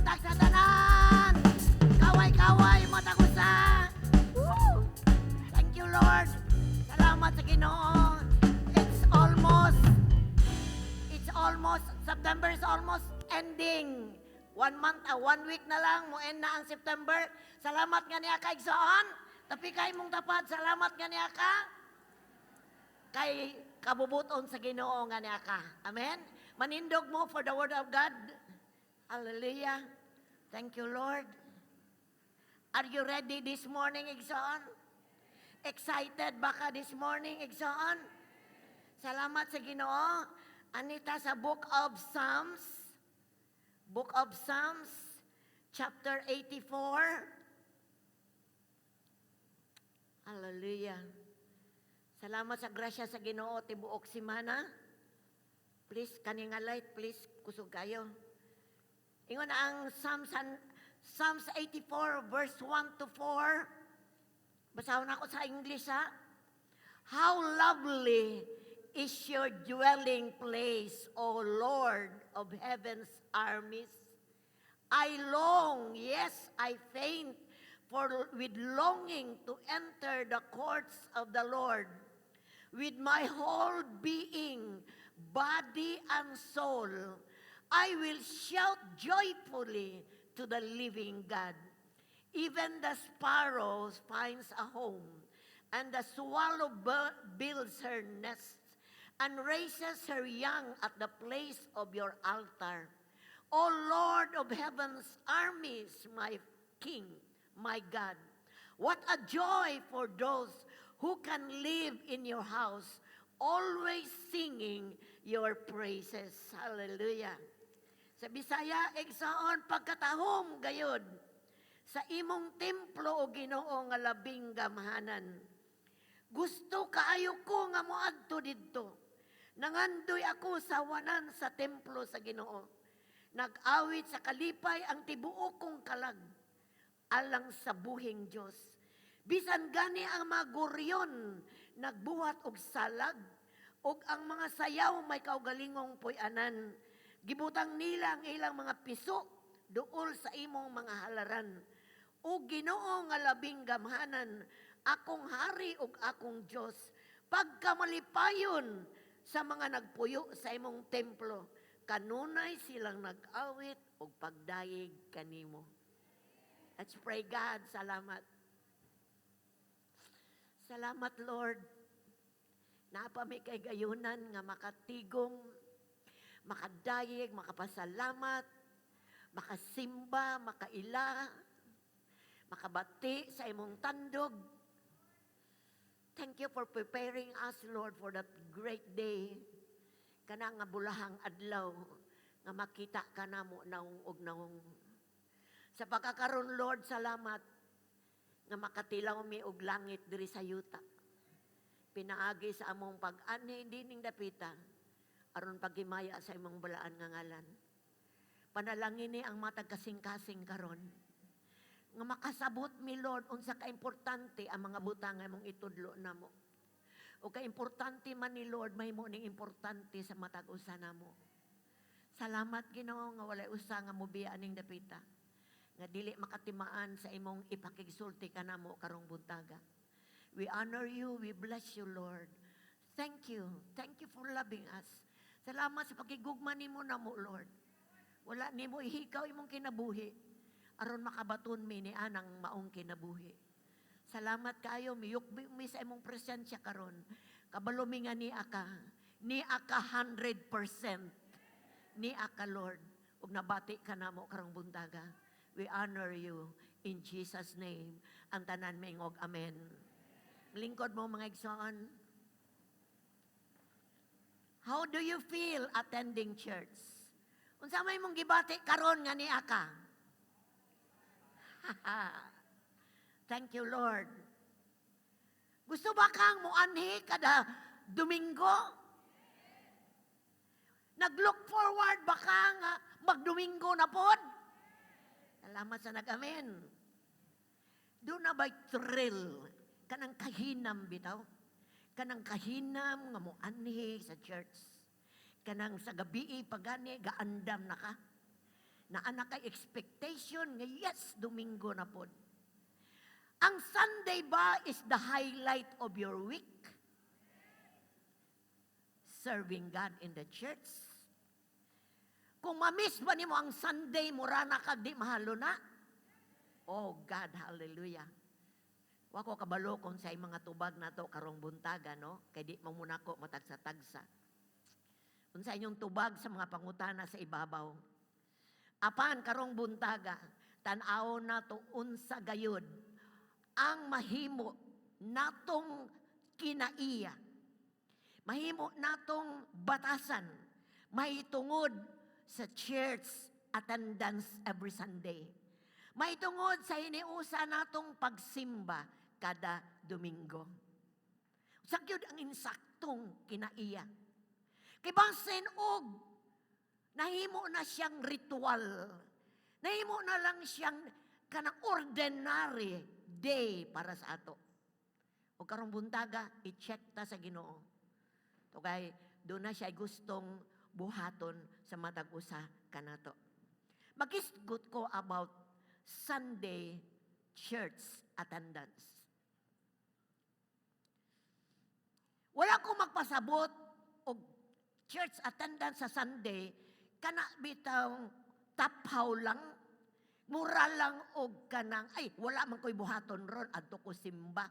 buntag sa tanan. Kaway-kaway matag usa. Woo! Thank you, Lord. Salamat sa Ginoo. It's almost September is almost ending. One month, one week na lang, mo end na ang September. Salamat nga niya ka, igsoon. Tapi kay mong tapat, salamat nga niya ka. Kay kabubuton sa Ginoo nga niya ka. Amen? Manindog mo for the word of God. Hallelujah. Thank you, Lord. Are you ready this morning, igsoon? Excited ba ka this morning, igsoon? Salamat sa Ginoo. Anhi ta sa Book of Psalms. Book of Psalms, chapter 84. Hallelujah. Salamat sa grasya sa Ginoo tibuok simana. Please, kani nga light, please, kusog kayo. Ingon ang Psalms 84 verse 1 to 4. Basahon ako sa English, ha. "How lovely is your dwelling place, O Lord of heaven's armies. I long, yes, I faint for with longing to enter the courts of the Lord. With my whole being, body and soul, I will shout joyfully to the living God. Even the sparrow finds a home, and the swallow builds her nest and raises her young at the place of your altar. O Lord of heaven's armies, my King, my God. What a joy for those who can live in your house, always singing your praises." Hallelujah. Sa Bisaya, igsoon, "Pagkatahom gayod sa imong templo, o Ginoo nga labing gamhanan. Gusto kaayo ko nga moadto didto. Nangandoy ako sa awanan sa templo sa Ginoo. Nag-awit sa kalipay ang tibuok kong kalag alang sa buhing Dios. Bisan gani ang mga guryon nagbuhat og salag ug ang mga sayaw may kaugalingong puy-anan. Gibutang nila ang ilang mga piso duol sa imong mga halaran. O Ginoo nga labing gamhanan, akong hari ug akong Dios, pagkamalipayon sa mga nagpuyo sa imong templo, kanunay silang nag-awit og pagdayeg kanimo." Let's pray. God, salamat. Salamat, Lord. Naa pa mi kahigayunan nga makatigom, makadayeg, makapasalamat, makasimba, makaila, makabati sa imong tandog. Thank you for preparing us, Lord, for that great day. Kana nga bulahang adlaw nga makita ka namo nawong og nawong. Sa pagkakaroon, Lord, salamat nga makatilaw mi og langit diri sa yuta. Pinaagi sa among pag-anhi dining dapita aron paghimaya sa imong balaan nga ngalan. Panalangini ang matag kasing-kasing karon nga makasabot mi, Lord, unsa ka importante ang mga butang nga imong itudlo namo. O ka importante man ni, Lord, mahimo ning importante sa matag usa namo. Salamat, Ginoo, nga walay usa nga mobiya aning dapita nga dili makatimaan sa imong ipakigsulti kanamo karong buntaga. We honor you, we bless you, Lord. Thank you. Thank you for loving us. Salamat sa pakigugma nimo namo, Lord. Wala nimo ihikaw imong kinabuhi aron makabaton mi ni anang maong kinabuhi. Salamat kaayo, miyukbi mi sa imong presensya karon. Kabalo mi nga nia ka. Nia ka 100%. Nia ka, Lord. Ug nabati ka namo karong buntaga. We honor you in Jesus' name. Ang tanan maingog, "Amen." Lingkod mo, mga igsoon. How do you feel attending church? Unsa may imong gibati karon nga nia ka? Thank you, Lord. Gusto ba kang muanhi kada Domingo? Nag-look forward ba ka nga magdomingo na pod? Salamat sa nag-amen. Duna ba'y thrill? Kanang kahinam bitaw? Kanang kahinam nga moanhi sa church. Kanang sa gabi pagani gaandam na ka. Naa na kay expectation nga yes, Domingo na pod. Ang Sunday ba is the highlight of your week? Serving God in the church. Kung ma-miss ba nimo ang Sunday, mura na kag di mahalo na. Oh God, hallelujah. Wa ko kabalo kung sa mga tubag nato karong buntaga, no? Kay di mo muna ko matagsa-tagsa. Unsa inyong tubag sa mga pangutana sa ibabaw. Apan karong buntaga, tan-aw nato unsa gayud ang mahimo natong kinaiya. Mahimo natong batasan mahitungod sa church attendance every Sunday. Mahitungod sa hiniusa natong pagsimba kada Domingo. Unsa gyud ang insaktong kinaiya? Kay basin og nahimo na siyang ritual. Nahimo na lang siyang kanang ordinary day para sa ato. O karong buntaga, i-check ta sa Ginoo. To kay duna siya gustong buhaton sa matag usa kanato. Magisgot ko about Sunday church attendance. Wala ko magpasabot og church attendance sa Sunday kana bitaw taphaw lang, mura lang og kanang ay, wala man ko'y buhaton ron, adto ko simba.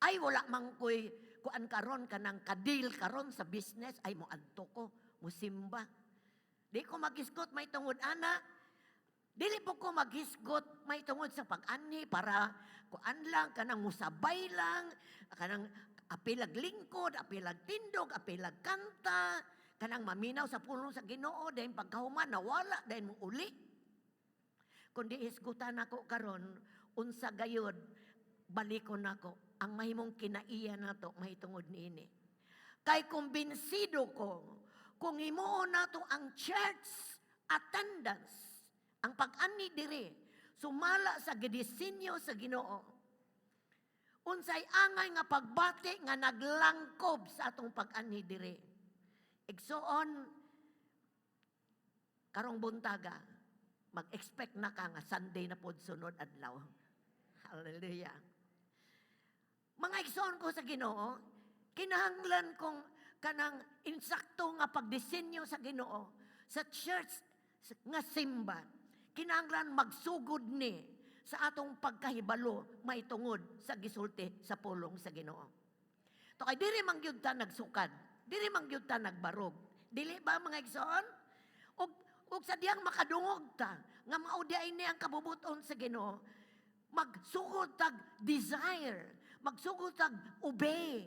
Ay, wala man ko'y kuan karon, kanang ka-deal karon sa business, ay, mo adto ko musimba. Di ko magisgot may tungod ana. Dili po ko maghisgot may tungod sa pag-anhi para kuan lang, kanang musabay lang, kanang apilag lingkod, apilag tindog, apilag kanta, kanang maminaw sa pulong sa Ginoo, dahil pagkahuman nawala, dahil mo uli. Kundi hisgutan nako karon unsa gayud, balikon nako ang mahimong kinaiya nato mahitungod niini. Kay kumbinsido ko, kung himuon nato ang church attendance, ang pag-anhi diri, sumala sa gidisenyo sa Ginoo, unsay angay nga pagbati nga naglangkob sa atong pag-anhi diri. Igsuon, karong buntaga, mag-expect na ka nga Sunday na pod sunod adlaw. Hallelujah. Mga igsoon ko sa Ginoo, kinahanglan kong kanang insakto nga pagdisenyo sa Ginoo sa church nga simba. Kinahanglan magsugod ni sa atong pagkahibalo maitungod sa gisulti sa pulong sa Ginoo. To kay diri man gyud ta nagsukad, diri man gyud ta nagbarog. Dili ba, mga igsoon? Ug sa diyang makadungog ta nga mao di ay ni ang kabubuton sa Ginoo, magsugod tag desire, magsugod tag obey.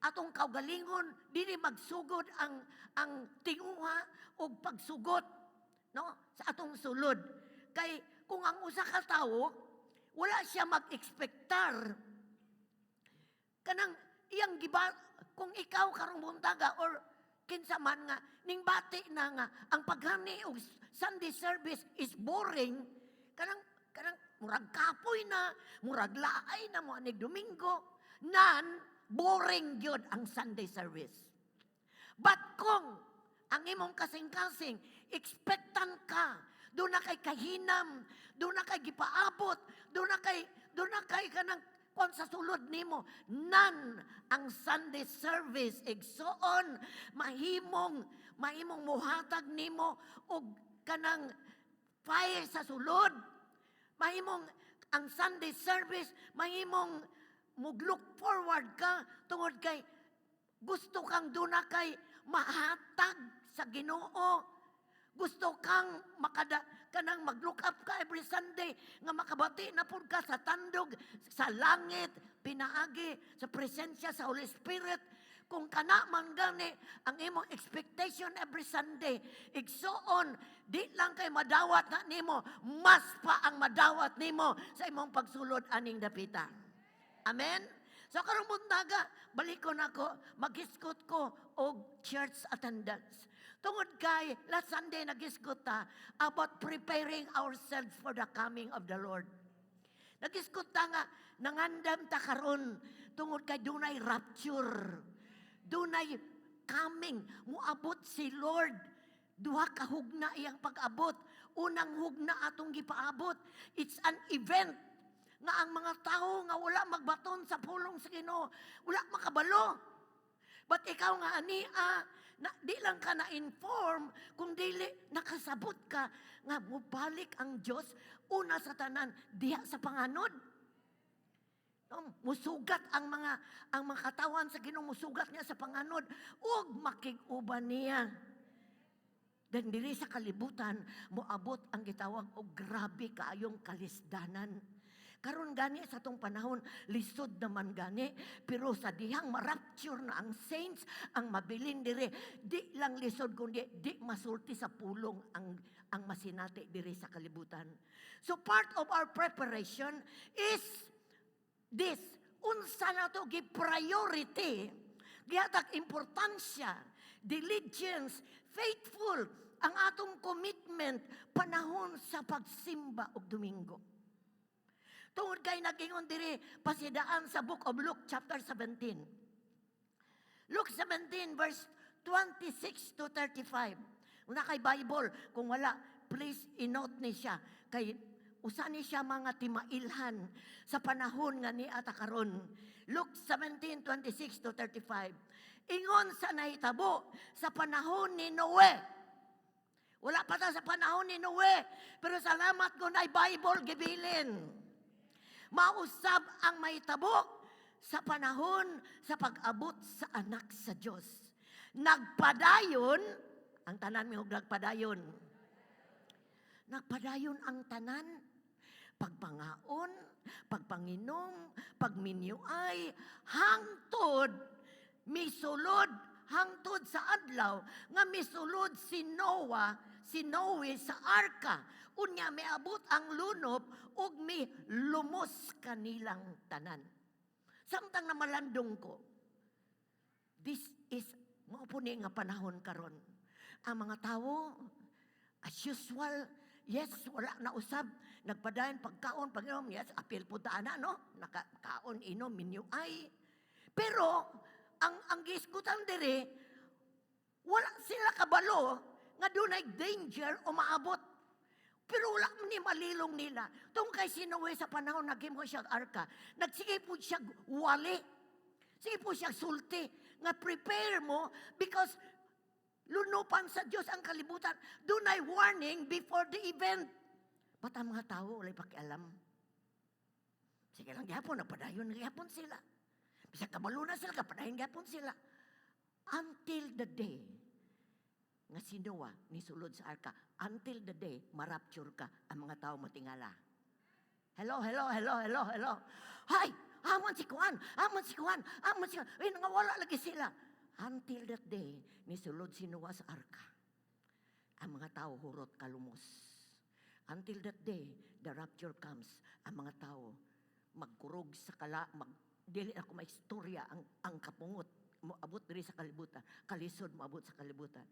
Atong kaugalingon dili magsugod ang tinguha og pagsugot, no, sa atong sulod. Kay kung ang usa ka tawo wala siya mag-ekspektar kanang iyang giba, kung ikaw karong buntaga or kinsa man nga ning bati na nga ang paghani og Sunday service is boring, kanang murag kapoy na, murag laay na mo anig Domingo, nan boring gyud ang Sunday service. But kung ang imong kasing-kasing expectant ka, duna kay kahinam, duna kay gipaabot, duna kay kanang kung sa sulod nimo, nan ang Sunday service, igsoon, mahimong muhatag nimo og kanang fire sa sulod. Mahimong ang Sunday service, mahimong mug-look forward ka tungod kay gusto kang duna kay mahatag sa Ginoo. Gusto kang makada kanang mag-look up ka every Sunday nga makabati na pud ka sa tandog sa langit pinaagi sa presensya sa Holy Spirit. Kung kana man gani ang imong expectation every Sunday, igsuon, di lang kay madawat na nimo, mas pa ang madawat nimo sa imong pagsulod aning dapita. Amen. So karong buntaga, balikon ako, maghisgot ko og church attendance. Tungod kay last Sunday naghisgot ta about preparing ourselves for the coming of the Lord. Naghisgot ta nga nangandam ta karon tungod kay dunay rapture. Dunay coming, muabot si Lord. Duha ka hugna iyang pag-abot. Unang hugna atong gipaabot. It's an event nga ang mga tao nga wala magbaton sa pulong sa Ginoo, wala makabalo. But ikaw nga ani na, di lang ka na-inform, kung dili nakasabot ka nga mubalik ang Dios una sa tanan diha sa panganod. No, musugat ang mga katawan sa Ginoo, musugat niya sa panganod ug makig-uban niya. Then diri sa kalibutan moabot ang gitawag og grabe kaayong kalisdanan. Karon gani sa atong panahon, lisod naman gani, pero sa dihang ma-rapture na ang saints, ang mabilin diri, di lang lisod kundi di masulti sa pulong ang masinati diri sa kalibutan. So part of our preparation is this: unsa na to gi priority, gihatag importansya, diligence, faithful ang atong commitment panahon sa pagsimba og Domingo. Tungod kay nagingon diri pasidaan sa Book of Luke chapter 17. Luke 17 verse 26 to 35. Una kay Bible, kung wala, please i-note ni siya. Kay usa ni siya mga timailhan sa panahon nga ni ata karon. Luke 17, 26 to 35. Ingon sa nahitabo sa panahon ni Noe. Wala pa ta sa panahon ni Noe, pero salamat ko na Bible gibilin. Mausab ang mahitabo sa panahon sa pag-abot sa anak sa Dios. Nagpadayon, ang tanan mi nagpadayon. Nagpadayon ang tanan. Pagpangaon, pagpanginom, pagminyuay, hangtod misulod, hangtod sa adlaw nga misulod si Noah, si Noe sa arka. Unya miabot ang lunop ug mi lumos kanilang tanan. Samtang namalandong ko, this is mao po ni nga panahon karon. Ang mga tao, as usual, yes, wala na usab, nagpadayon pagkaon, pag-inom, yes, apil po ta ana, no? Nakakaon, inom, minyuay. Pero, ang gisgutan diri, wala sila kabalo nga dunay danger o maabot. Pero wala ni malilong nila. Tung kay si Noe sa panahon naghimo siya arka, nagsige po siya wali. Sige po siya sulti nga prepare mo because lunupan sa Diyos ang kalibutan. Dunay warning before the event. But ang mga tao, walay pakialam. Sige lang gihapon, nagpadayon na gihapon sila. Bisag kabalo na sila, kapadayon gihapon sila. Until the day nga si Noah nisulod sa arka, until the day marapture ka, ang mga tao matingala. Hello, hello, hello, hello, hello. Hay, aman si Juan, aman si Juan, aman si Juan. Ay, nangawala lagi sila. Until that day, nisulod si Noah sa arka. Ang mga tao hurot kalumos. Until that day, the rapture comes, ang mga tao magkurog sa kala, dili ako maistorya ang kapungot moabot diri sa kalibutan, kalisod moabot sa kalibutan.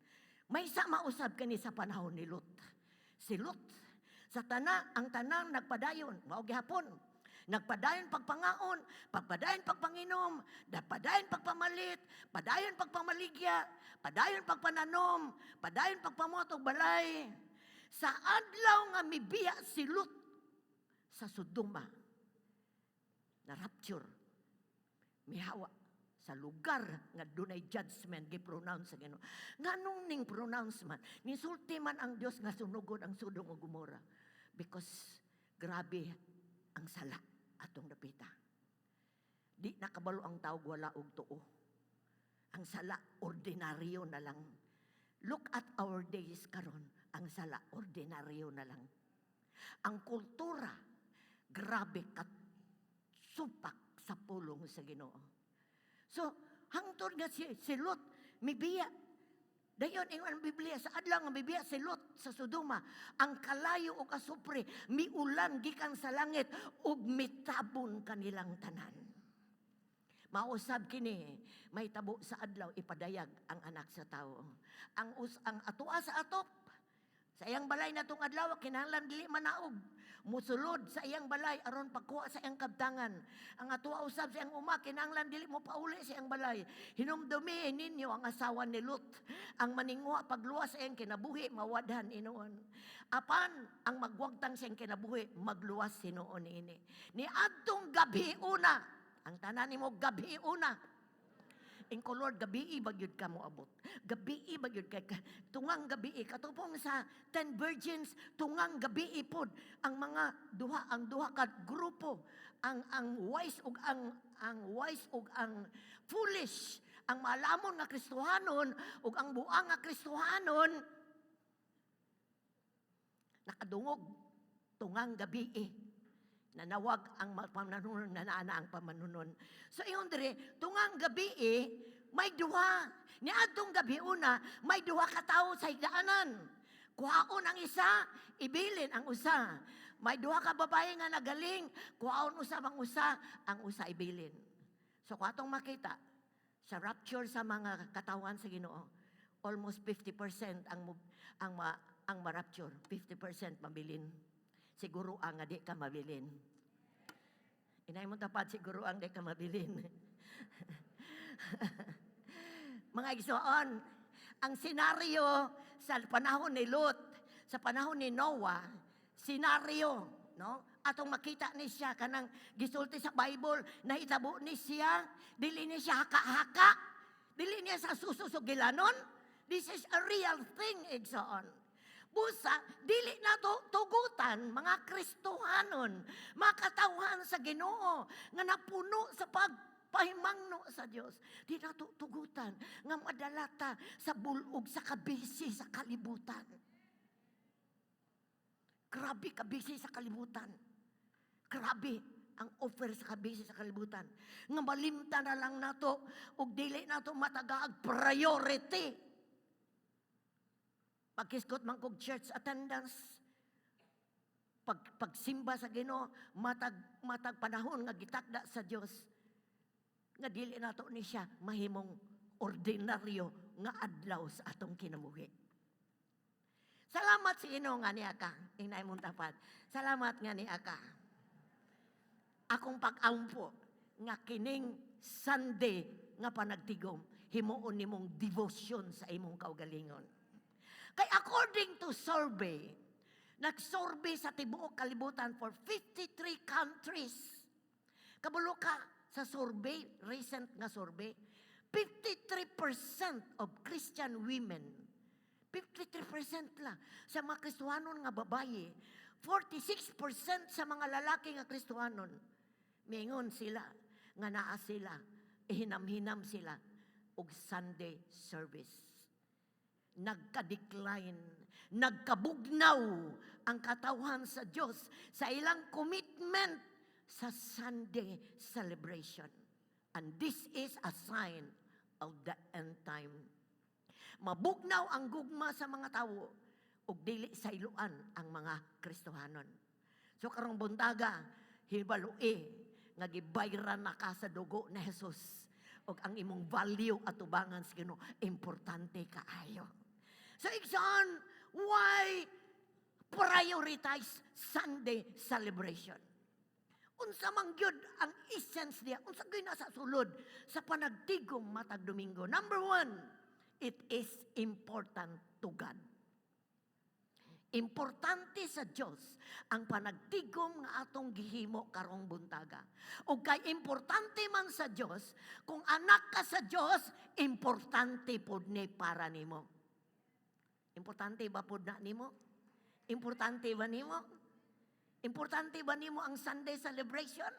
May sama usab kani sa panahon ni Lot. Si Lot, sa tana, ang tanang nagpadayon, mao gihapon. Nagpadayon pagpangaon, pagpadayon pagpanginom, padayon pagpamalit, padayon pagpamaligya, padayon pagpananom, padayon pagpamuhat og balay. Sa adlaw nga mibiya si Lot sa Sodoma, na rapture, mihawa sa lugar nga dunay judgment gi-pronounce sa Ginoo. Nganong ning pronounce man? Nisulti man ang Dios nga sunugon ang Sodom ug Gomora because grabe ang sala atong dapita. Di nakabalo ang tao wala og tuo. Ang sala ordinaryo na lang. Look at our days karon, ang sala ordinaryo na lang. Ang kultura grabe kat supak sa pulong sa Ginoo. So, hangtod nga si Lot, mibiya. Dayon, ingon ang Biblia, sa adlaw nga mibiya si Lot sa Sodoma, ang kalayo o kasupre, miulan gikan sa langit, ug mitabon kanilang tanan. Mausab kini, may tabo sa adlaw ipadayag ang anak sa tao. Ang atoa sa atop, Sa iyang balay na tong adlaw, kinahanglan dili manaog. Musulod sa iyang balay aron pagkuha sa iyang kabtangan. Ang atua usab sa iyang uma, kinahanglan dili mo pauli sa iyang balay. Hinumdumi ninyo ang asawa ni Lot. Ang maninguha pagluwas sa iyang kinabuhi, mawadhan hinuon. Apan ang magwagtang sa iyang kinabuhi, magluwas hinuon niini. Ni adtong gabi una, ang tanan nimo, gabi una. In color, gabi ba gyud ka moabot? Gabi ba gyud kay tungang gabi, katupong sa 10 virgins, tungang gabi pod ang mga duha, ang duha ka grupo, ang wise ug ang foolish, ang maalamon nga Kristohanon ug ang buang nga Kristohanon, nakadungog tungang gabi eh. Nanawag ang pamanunon, nanaana ang pamanunon. So ingon dire, tungang gabi eh, may duha. Ni adtong gabi una, may duha ka tawo sa higdaanan. Kuhaon ang isa, ibilin ang usa. May duha ka babae nga nagaling, kuhaon usab ang usa ibilin. So kung atong makita, sa rapture sa mga katawan sa Ginoo, almost 50% ang ma-rapture, 50% mabilin. Siguro ang nga di ka mabilin. Inay mo tapat, siguro ang di ka mabilin. Mga igsoon, ang senaryo sa panahon ni Lot, sa panahon ni Noah, senaryo, no? Atong makita ni siya kanang gisulti sa Bible, nahitabo ni siya, dili ni siya haka-haka, dili niya sa sususugilanon. This is a real thing, igsoon. Busa, dili na to tugutan mga Kristohanon, mga katawhan sa Ginoo nga napuno sa pagpahimangno sa Dios. Di na to tugutan nga madala ta sa bulog sa kabisi sa kalibutan. Grabe kabisi sa kalibutan. Grabe ang offer sa kabisi sa kalibutan. Nga malimtan na lang nato ug dili nato matagaag priority. Pagkiskot man kog church attendance, pagsimba sa Ginoo, matag matag panahon nga gitakda sa Dios nga dili nato ni siya mahimong ordinaryo nga adlaw sa atong kinabuhi. Salamat sa Ginoo nga niya ka. Inay mong tapat. Salamat nga niya ka. Akong pag-ampo nga kining Sunday nga panagtigom, himuon nimong devotion sa imong kaugalingon. Kay according to survey, nag-survey sa tibuok kalibutan for 53 countries. Kabalo ka sa survey, recent nga survey, 53% of Christian women, 53% lang sa mga Kristohanon nga babaye, 46% sa mga lalaki nga Kristohanon, mingon sila nga naa sila, hinam-hinam sila og Sunday service. Nagka-decline, nagkabugnaw ang katawhan sa Diyos sa ilang commitment sa Sunday celebration. And this is a sign of the end time. Mabugnaw ang gugma sa mga tawo ug dili sayloan ang mga Kristohanon. So karong buntaga, hibaloi nga gibayran na ka sa dugo ni Jesus ug ang imong value atubangan sa Ginoo importante kaayo. So igsoon, why prioritize Sunday celebration? Unsa man gyud ang essence niya? Unsa gyud nasa sulod sa panagtigom matag Domingo? Number one, it is important to God. Importante sa Dios ang panagtigom nga atong gihimo karong buntaga. Ug kay importante man sa Dios, kung anak ka sa Dios, importante pod ni para nimo. Importante ba pod na nimo? Importante ba nimo? Importante ba nimo ang Sunday celebration?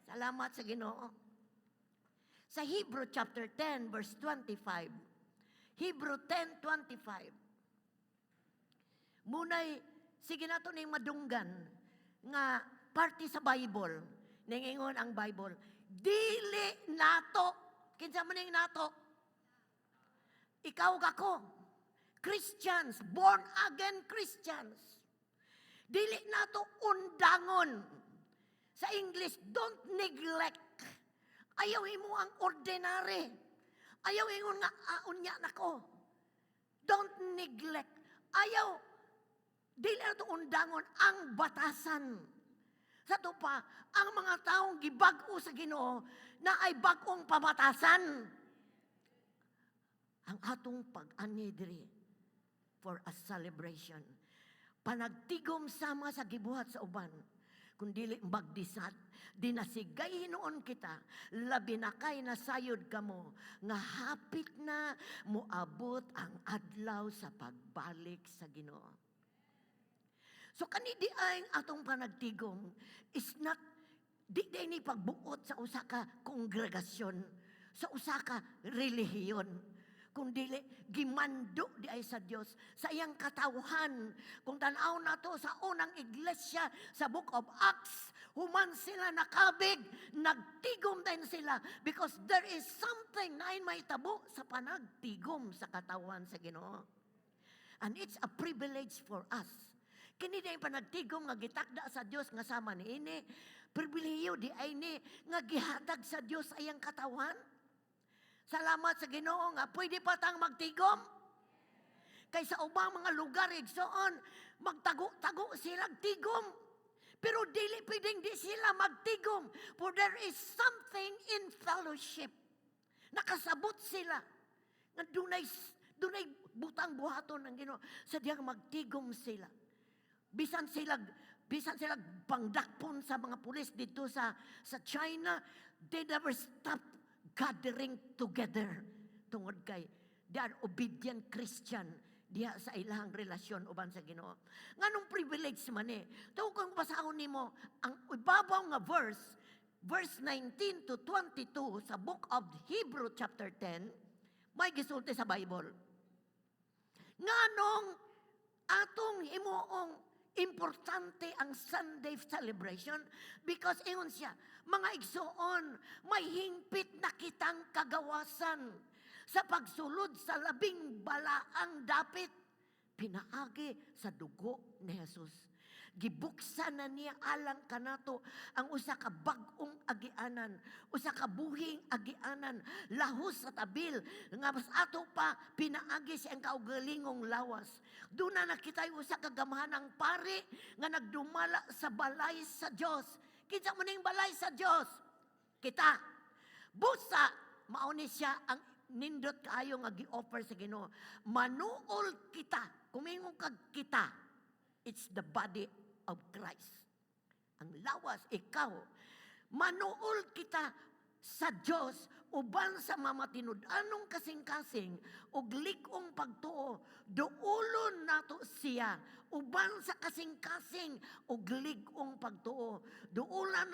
Salamat sa Ginoo. Sa Hebrew chapter 10 verse 25. Hebrew 10:25. Munay sige nato ning madunggan nga parte sa Bible. Ningingon ang Bible, dili nato, kinsa man ning nato? Ikaw kako. Christians, born again Christians. Dili nato undangon. Sa English, don't neglect. Ayaw imo ang ordinary. Ayaw ingon nga, ah, unya nako. Don't neglect. Ayaw Dili na to undangon ang batasan. Sa ato pa, ang mga taong gibag-o sa Ginoo naay bag-ong pamatasan. Ang atong pag-ani diri for a celebration. Panagtigom sama sa gibuhat sa uban. Kung dili magdisad, dinasigay hinuon kita, labi na kay nasayod kamo, nga hapit na moabot ang adlaw sa pagbalik sa Ginoo. So kani di ay atong panagtigom is not di ni pagbuot sa usa ka kongregasyon, sa usa ka relihiyon, kung dili gimando di ay sa Dios sa iyang katawhan. Kung tan-aw nato sa unang iglesia sa Book of Acts, human sila nakabig, nagtigom din sila because there is something na mahitabo sa panagtigom sa katawan sa Ginoo. And it's a privilege for us. Kini di panagtigom nga gitakda sa Dios nga sama niini, pribilehiyo di ay ni nga gihatag sa Dios ayang katawan. Salamat sa Ginoo nga pwede pa tang magtigom. Kay sa ubang mga lugar, igsoon, magtago-tago sila tigom. Pero dili pwedeng di sila magtigom, for there is something in fellowship. Nakasabot sila nga dunay butang buhaton ng Ginoo sa diyang magtigom sila. Bisan sila pangdakpon sa mga pulis dito sa China, they never stop gathering together tungod kay they are obedient Christian diha sa ilang relasyon uban sa Ginoo. Nganong privilege man eh? Tuo kung basahon nimo ang ibabaw nga verse, verse 19 to 22 sa Book of Hebrew chapter 10, may gisulti sa Bible. Nganong atong himuong importante ang Sunday celebration? Because ingon siya, mga igsoon, may hingpit na kitang kagawasan sa pagsulod sa labing balaang dapit pinaagi sa dugo ni Jesus. Gibuksan na niya alang kanato ang usa ka bag-ong agianan, usa ka buhing agianan, lahos sa tabil, nga mas ato pa pinaagi sa iyang kaugalingong lawas. Duna na kita'y usa ka gamhanang pari nga nagdumala sa balay sa Dios. Kinsa man ning balay sa Dios? Kita. Busa, mao ni siya ang nindot kaayo nga gi-offer sa Ginoo. Manuol kita. Kung kag kita, it's the body of Christ. Ang lawas, ikaw. Manuol kita sa Dios uban sa mamatinud-anong kasing-kasing ug lig-ong pagtuo. Duolon nato siya uban sa kasing-kasing ug lig-ong pagtuo. Duolon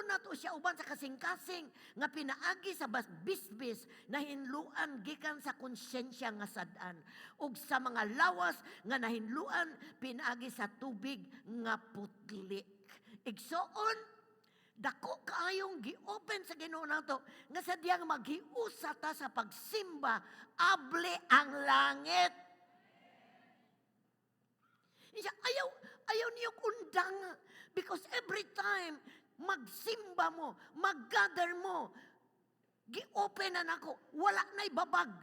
nato siya uban sa kasing-kasing nga pinaagi sa bisbis nahinluan gikan sa konsyensya nga sad-an ug sa mga lawas nga nahinluan pinaagi sa tubig nga putli. Igsoon, dako kaayong gi-open sa Ginoo nato nga sa diyang maghiusa ta sa pagsimba, abli ang langit. Siya, ayaw niyo undang because every time magsimba mo, mag-gather mo, gi-open na nako, wala na'y babag.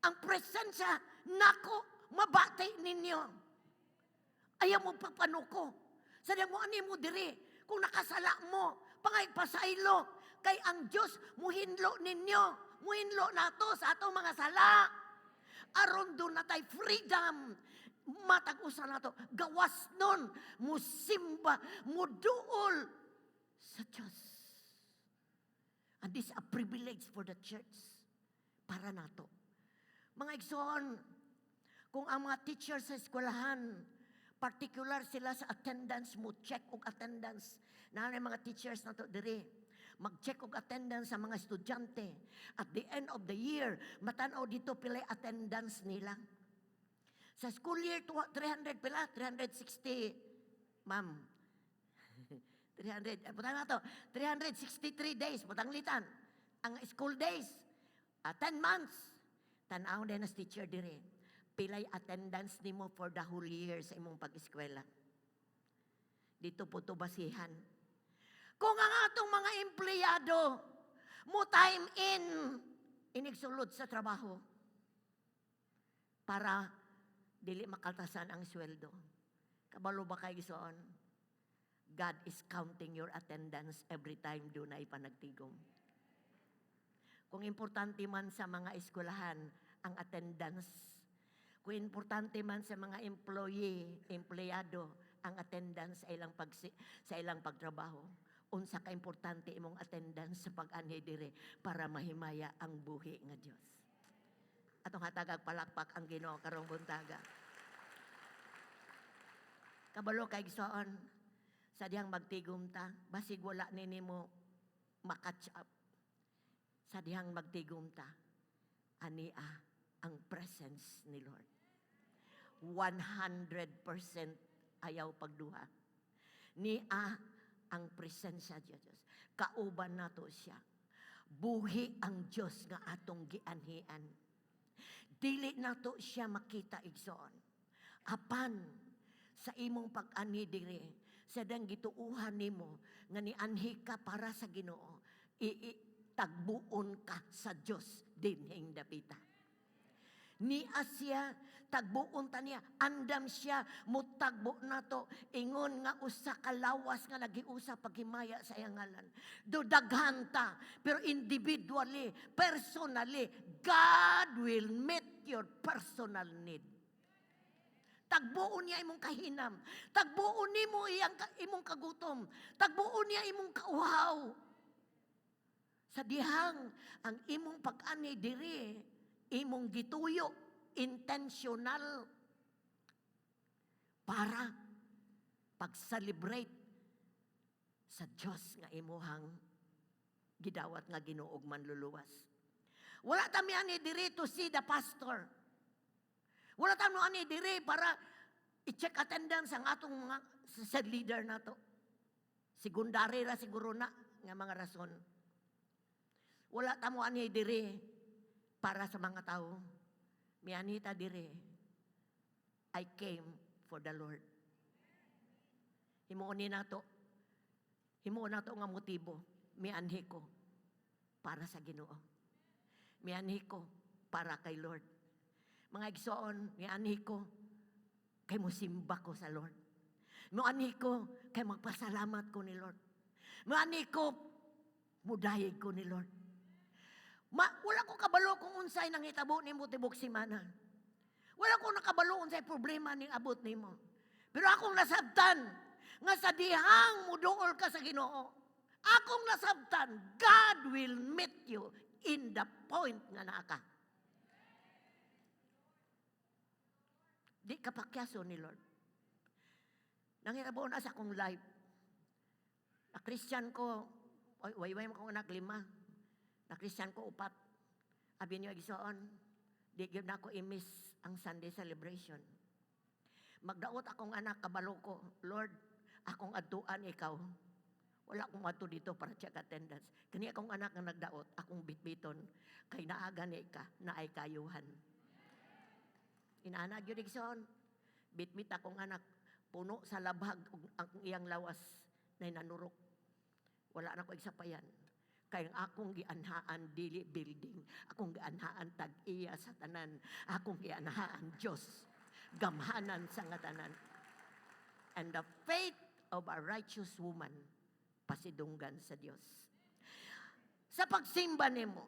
Ang presensya nako mabati ninyo. Ayaw mo papanuko. Sa mo ani mo diri, kung nakasala mo, pangay pasaylo, kay ang Diyos muhinlo ninyo, muhinlo nato sa atong mga sala. Aron duna tay freedom, matag usa nato gawas nun, musimba, muduol sa Diyos. And this is a privilege for the church para nato. Mga igsoon, kung ang mga teachers sa eskwelahan, particular sila sa attendance, mo check og attendance. Na mga teachers nato diri, mag-check og attendance sa mga estudyante. At the end of the year, matanaw dito pilay attendance nila. Sa school year, 300 pila, 360, ma'am. 300, butang na to, 363 days, butang litan. Ang school days, 10 months. Tanaw din as teacher dire. Pilay attendance nimo for the whole year sa imong pag-eskwela. Dito po to basihan. Kung ang atong mga empleyado mo time in, inigsulod sa trabaho para Dili makaltasan ang sweldo. Kabalo ba kay, igsoon? God is counting your attendance every time dunay panagtigom. Kung importante man sa mga eskwelahan ang attendance, kung importante man sa mga employee, empleyado, ang attendance sa ilang pagtrabaho, unsa ka importante imong attendance sa pag-anhi dire para mahimaya ang buhi nga Dios. Atong hatagag palakpak ang Ginoo karong buntaga. Kabalo kay, igsoon, sa dihang magtigom ta, basig wala ni nimo makatch up. Sa dihang magtigom ta, ania ang presence ni Lord. 100% ayaw pagduha. Nia ang presensya sa Diyos. Kauban nato siya. Buhi ang Diyos nga atong gianhian. Dili nato siya makita, igsoon. Apan sa imong pag-anhi diri, sa dang gituuhan nimo nga nianhi ka para sa Ginoo, tagbuon ka sa Dios dinhing dapita. Ni siya, tagbuon ta niya, andam siya, mutagbo nato, ingon nga usa ka lawas nga nagiusa paghimaya sa iyang ngalan. Do daghan ta, pero individually, personally, God will meet your personal need. Tagbuon niya imong kahinam. Tagbuon nimo imong kagutom. Tagbuon niya imong kauhaw. Sa dihang ang imong pag-ani diri, imong gituyo, intentional, para pag-celebrate sa Diyos nga imuhang gidawat nga Ginoo ug Manluluwas. Wala ta ani diri to see the pastor. Wala ta ani diri para i-check attendance ang atong mga sa leader nato. Secondary ra siguro na nga mga rason. Wala ta mo ani diri para sa mga tao. Mianhi ta diri. I came for the Lord. Himuon ni nato. Himuon nato nga motibo. Mianhi ko para sa Ginoo. Mianhi ko para kay Lord. Mga igsoon, mianhi ko kay musimba ko sa Lord. Mianhi ko kay magpasalamat ko ni Lord. Mianhi ko, mudayeg ko ni Lord. Wala ko kabalo kung unsay nangitabo nimo tibok simana. Wala ko nakabalo unsay problema ning abot nimo. Pero akong nasabtan nga sa dihang muduol ka sa Ginoo, akong nasabtan, God will meet you in the point nga naa ka. Di ka pakyaso ni Lord. Nangitabo na sa akong life. Na Christian ko, oy, wayway mo kong anak, lima. Na Christian ko, upat. Abi niyo, igsoon, di gyud nako i-miss ang Sunday celebration. Magdaot akong anak, kabalo ko, "Lord, akong adtuan ikaw. Wala akong adto dito para check attendance." Kani akong anak nga nagdaot, akong bitbiton, kay naa gani ka, naay kayuhan. Inana gyud, igsoon. Bitbit akong anak, puno sa labhag ug ang iyang lawas na nanurok. Wala na ko igsapayan. Kay ang akong gianhaan dili building, akong gianhaan tag-iya sa tanan, akong gianhaan Dios, gamhanan sa nga tanan. And the faith of a righteous woman pasidunggan sa Dios. Sa pagsimba nimo,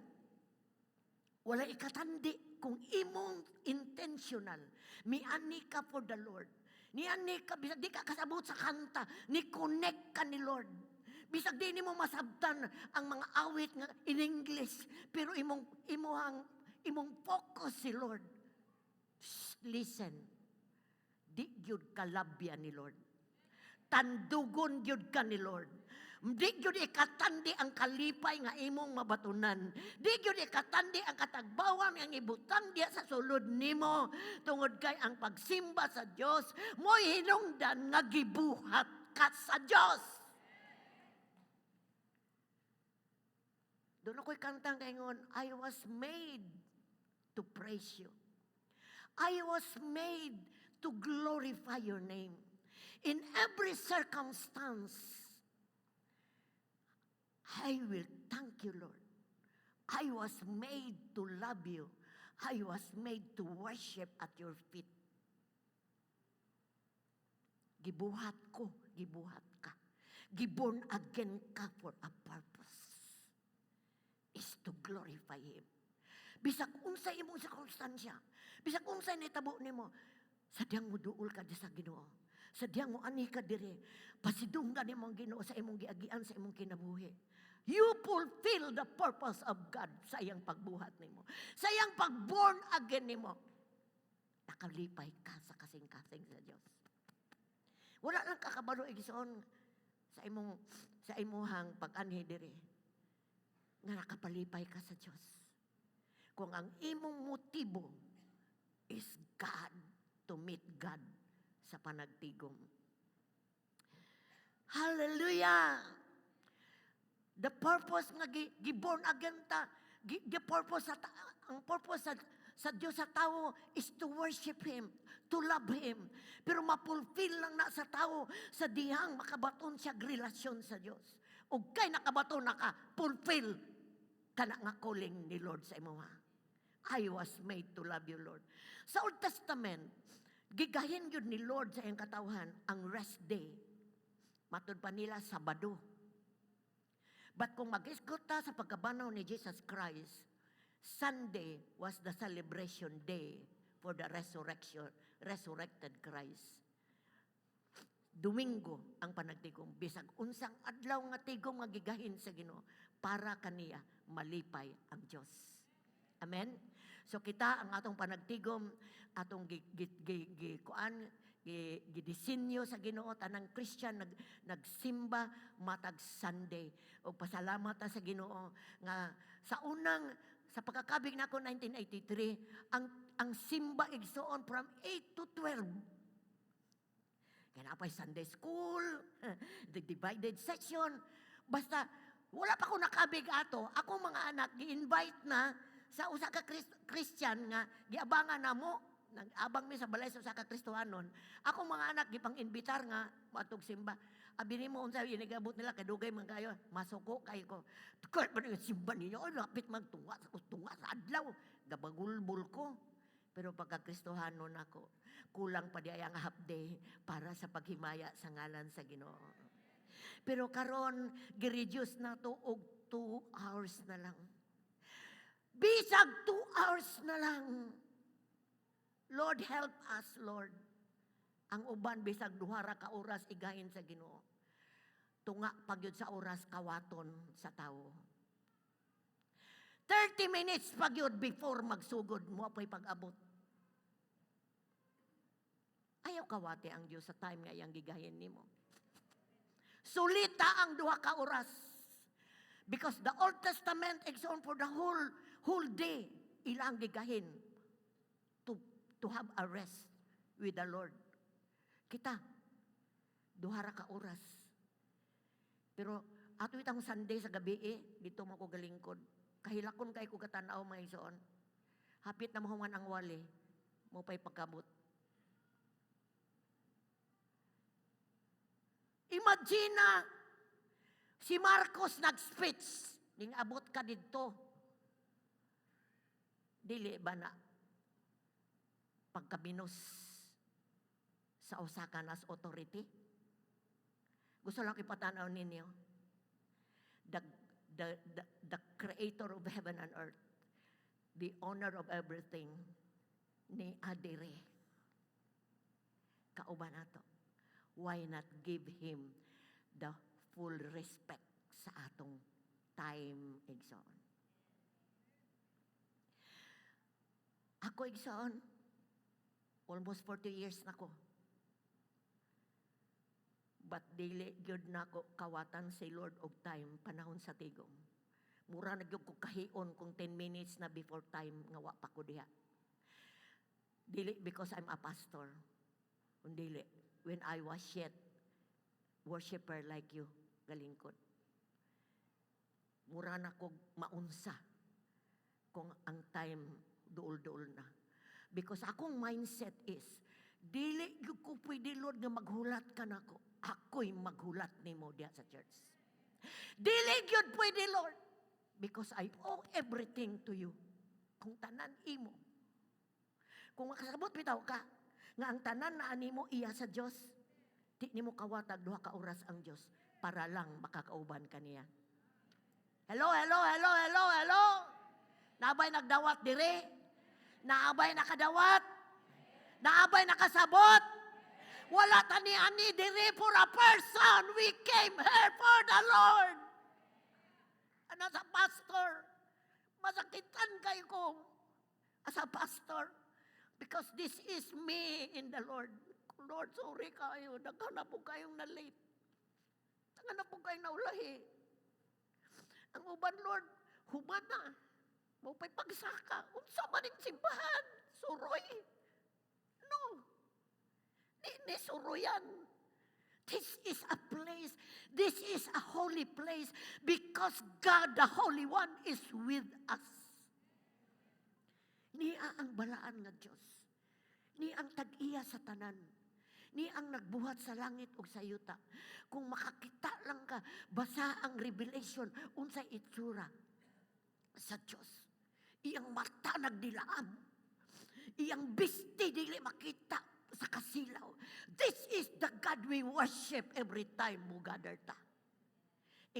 wala ikatandi kung imong intentional, miani ka for the Lord. Niani ka, bisag di ka kasabot sa kanta, ni connect ka ni Lord. Bisag di nimo masabtan ang mga awit nga in English, pero imong focus si Lord. Shh, listen. Di gyud kalabya ni Lord. Tandugon gyud ka ni Lord. Di gyud ikatandi ang kalipay nga imong mabatunan. Di gyud ikatandi ang katagbawan nga ibutang diya sa sulod nimo tungod kay ang pagsimba sa Dios mo'y hinungdan nga gibuhat ka sa Dios. Doon ako'y kantang kaingon, "I was made to praise you. I was made to glorify your name. In every circumstance, I will thank you, Lord. I was made to love you. I was made to worship at your feet." Gibuhat ko, gibuhat ka. Giborn again ka for a purpose. Is to glorify Him. Bisag unsa imong sirkumstansya, bisag unsa nitabo nimo, sadyang mo duol ka di sa Ginoo. Sadyang mo ani ka dire, pasidunggan nimo ang Ginoo sa imong giagian sa imong kinabuhi. You fulfill the purpose of God sa iyang pagbuhat nimo. Sa iyang pag-born again nimo. Nakalipay ka sa kasing-kasing sa Dios. Wala lang kakabalo, igsoon, sa imuhang pag-anhi diri nga nakapalipay ka sa Dios. Kung ang imong motibo is God, to meet God sa panagtigom. Hallelujah! The purpose nga gi-born again ta, gi, the purpose sa ang purpose sa Dios sa tao is to worship Him, to love Him. Pero mapulfill lang na sa tao sa dihang makabaton siya relasyon sa Dios. Ug kay nakabaton, naka fulfill kana nga calling ni Lord sa imo. I was made to love you, Lord. Sa Old Testament, gigahin gyud ni Lord sa iyang katawhan ang rest day. Matud pa nila, Sabado. But kung mag-isgot ta sa pagkabanaw ni Jesus Christ, Sunday was the celebration day for the resurrection, resurrected Christ. Domingo ang panagtigom. Bisag unsang adlaw nga tigom nga gigahin sa Ginoo para kaniya, malipay ang Dios. Amen. So kita, ang atong panagtigom, atong gi, gi, gi, gi, kuan, gi, gidisenyo sa Ginoo, tanang Christian nagsimba matag Sunday. Og pasalamat ta sa Ginoo nga sa unang sa pagkakabig nako 1983, ang simba, igsoon, from 8 to 12. Kaya naa pa'y Sunday school, the divided session. Basta, wala pa ko nakabig ato. Ako mga anak, gi-invite na sa usa ka Christian nga giabangan namo. Nag-abang mi sa balay sa usa ka Kristohanon. Ako mga anak gipang-invitar nga moadtog simba. Abi nimo unsa inigabot nila kay dugay man kayo. Masuko kayo ko. Tukar ba yung simba ninyo? Ay, lapit magtunga sa tunga sa adlaw. Gabagulbol ko. Pero pagka Kristohanon ako, kulang pa di ay ang half day para sa paghimaya sa ngalan sa Ginoo. Pero karon gi-reduce na to og 2 hours na lang. Bisag 2 hours na lang. Lord, help us, Lord. Ang uban, bisag 2 ra ka oras igahin sa Ginoo. Tunga pagyud sa oras kawaton sa tawo. 30 minutes pagyud before magsugod mo pa'y pag-abot. Ayaw kawati ang Diyos sa time nga iyang gigahin nimo. Sulita ang 2 ka oras. Because the Old Testament is on for the whole whole day ilang gigahin to have a rest with the Lord. Kita, 2 ra ka oras. Pero ato itang Sunday sa gabi eh, dito mo ko galingkod. Kahilakon kay ko katanaw, mga igsoon. Hapit na mahuman ang wali, mo pa'y pagkabot. Imagine na, si Marcos nag-speech, ning abot ka didto. Dili ba na pagkabinos sa usa ka nas authority? Gusto lang ipatanaw ninyo. The creator of heaven and earth, the owner of everything, ni adire. Kauban nato. Why not give him the full respect sa atong time, igsoon? Ako, igsoon, almost 40 years na ko. But dili gyud nako kawatan si Lord og time panahon sa tigom. Mura na gyud ko kahion kung 10 minutes na before time nga wa pa ko diha. Dili because I'm a pastor. Kundili, when I was yet worshipper like you, galingkod. Mura na ko maunsa kung ang time duol-duol na. Because akong mindset is, dili gyud ko pwede, Lord, nga maghulat ka nako. Ako'y maghulat nimo diha sa church. Dili gyud pwede, Lord. Because I owe everything to you. Kung tanan imo. Kung makasabot bitaw ka, nga ang tanan na animo iya sa Dios, Di nimo kawatag 2 ka oras ang Dios para lang makakauban kaniya. Hello, hello, hello, hello, hello. Naa bay nagdawat dire? Naa bay nakadawat? Naa bay nakasabot? Wala ta ni ani dire for a person. We came here for the Lord. Ano sa pastor? Masakitan kayo ko as a pastor. Because this is me in the Lord. Lord, sorry kayo. Daghan na po kayong na late. Daghan na po kayong naulahi. Ang uban, Lord, human na. Mao pa'y pagsaka. Unsa man ning simbahan? Suroy. No. Di ni suroyan. This is a place. This is a holy place because God, the Holy One, is with us. Niya ang balaan nga Diyos. Niya ang tag-iya sa tanan. Niya ang nagbuhat sa langit ug sa yuta. Kung makakita lang ka, basa ang Revelation, unsay itsura sa Diyos. Iyang mata nagdilaab. Iyang bisti dili makita sa kasilaw. This is the God we worship every time mo gather ta.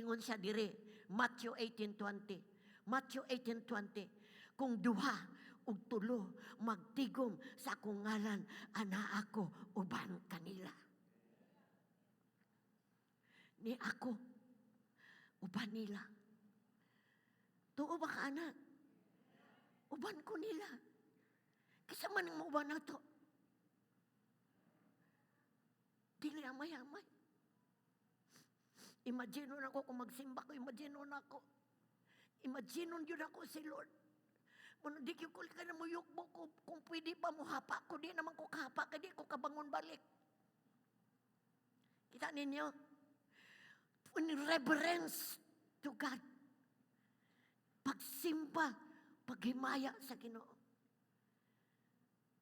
Ingon siya diri, Matthew 18:20. Matthew 18:20. Kung duha ug tulo magtigom sa akong ngalan, anaa ako uban kanila. Ni ako uban nila. Tuo ba ka, ana? Uban ko nila. Kinsa man ang mauban nato? Dili amay-amay. Imagine na ako kung magsimba ko, imagine na ako. Imagine yun ako si Lord. Muna di ko ka na mo yukbo ko, kung pwede pa mo hapa ko, di naman ko kahapa, kay di ko kabangon balik. Kita ninyo? In reverence to God. Pagsimba, paghimaya sa Ginoo.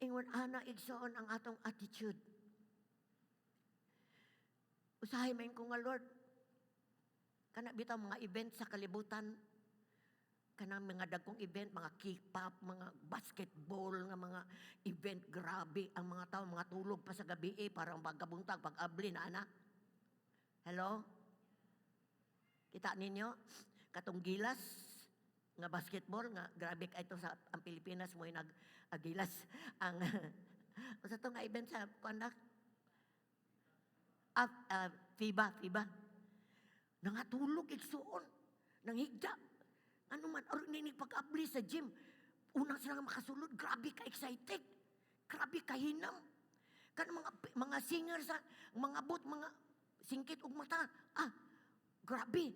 Ingon ana, igsoon, ang atong attitude. Usahay man ko nga, Lord, kana bitaw mga event sa kalibutan, kanang mga dagkong event, mga K-pop, mga basketball nga mga event, grabe ang mga tao, mga tulog pa sa gabi eh, parang pagkabuntag, pag-abli na anak. Hello? Kita ninyo? Katong Gilas nga basketball nga grabe kay ito sa ang Pilipinas mo nag agilas ang unsa to nga event sa kuan? FIBA, FIBA. Nangatulog igsuon, nanghigda. Ano man, aron nini pag-abli sa gym, una sila nga makasulod, grabe ka excited. Grabe ka hinam. Kan mga singer sa mga bot, mga singkit og mata. Ah, grabe.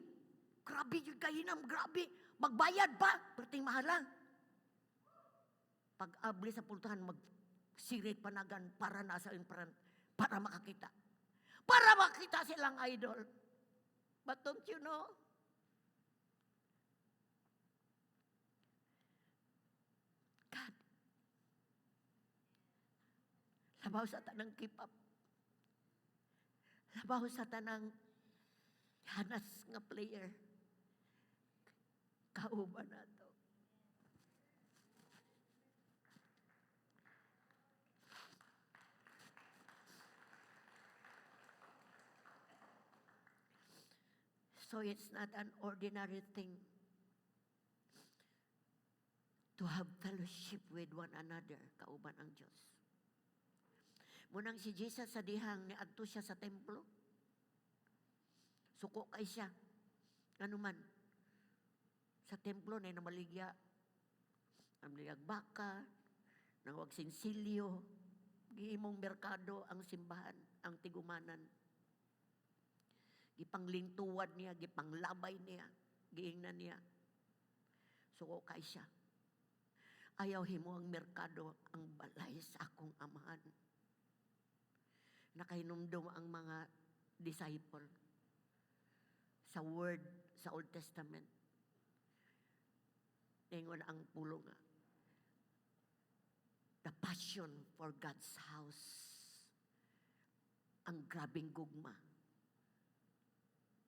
Grabe yung kahinam, grabe. Magbayad pa, perting mahala. Pag-abli sa pultahan, magsirit panagan para nasa in front, para makakita. Para makita silang idol. But don't you know? God. Labaw sa tanang K-pop. Labaw sa tanang hanas nga player. Kauban nato. So it's not an ordinary thing to have fellowship with one another, kauban ang Diyos. Munang si Jesus sa dihang niadto siya sa templo. Suko kay siya. Ano man, sa templo na namaligya, ang liyag baka, nangwag sinsilyo, giimong merkado ang simbahan, ang tigumanan. Gipanglingtuwad niya, gipanglabay niya, giingnan niya. Suko kay siya. Ayaw himo ang merkado ang balay sa akong amahan. Nakahinumdum ang mga disciple sa word sa Old Testament. Ingon ang pulong nga, the passion for God's house. Ang grabing gugma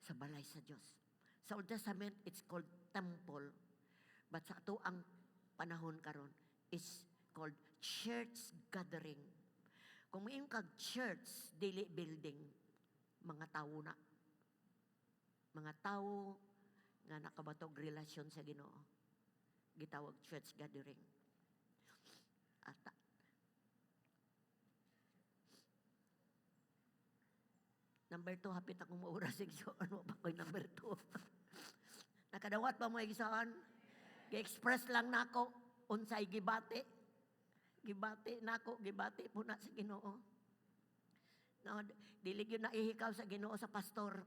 sa balay sa Diyos. Sa Old Testament, it's called temple. But sa ato ang panahon karon is called church gathering. Kung moingon kag church, dili building. Mga tawo na. Mga tawo nga nakabatog relasyon sa Ginoo. Gitawag church gathering. Ata. Number 2, hapit akong maoras, igsoon mo pa ko'y number 2. Nakadawat ba mo, igsoon? Gi-express lang nako unsay gibati. Gibati nako, gibati po na sa Ginoo. No, dili gyud na ihikaw sa Ginoo sa pastor.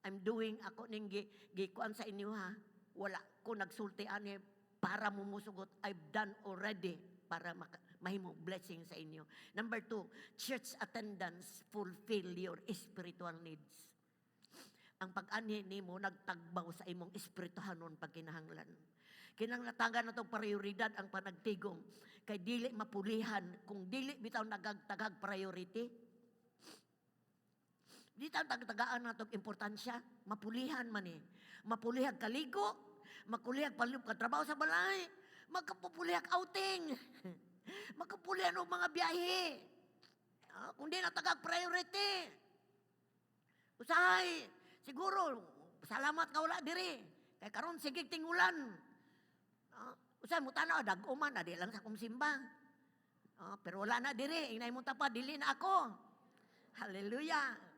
I'm doing ako ning gikuan sa inyo ha. Wala ko nagsulti ani para mumusugot. I've done already para mahimo blessing sa inyo. Number 2, church attendance fulfill your spiritual needs. Ang pag-anhi nimo nagtagbaw sa imong espirituhanon pagkinahanglan. Kinahanglan na itong prioridad ang panagtigom. Kay dili mapulihan kung dili bitaw nagagtagag priority. Di tayo tagtagaan na itong importansya. Mapulihan man eh. Mapulihag kaligo, mapulihag palub trabaho sa balay, magkapupulihag outing, magkapulihan og mga biyahe. Ah, kung di na tagag priority. Usahay, siguro, salamat ka wala diri. Kay karon sige tingulan. Ah, usahay mo tanaw, dag-o man, di lang sa akong simba. Ah, pero wala na diri, inay mo pa, dili na ako. Hallelujah.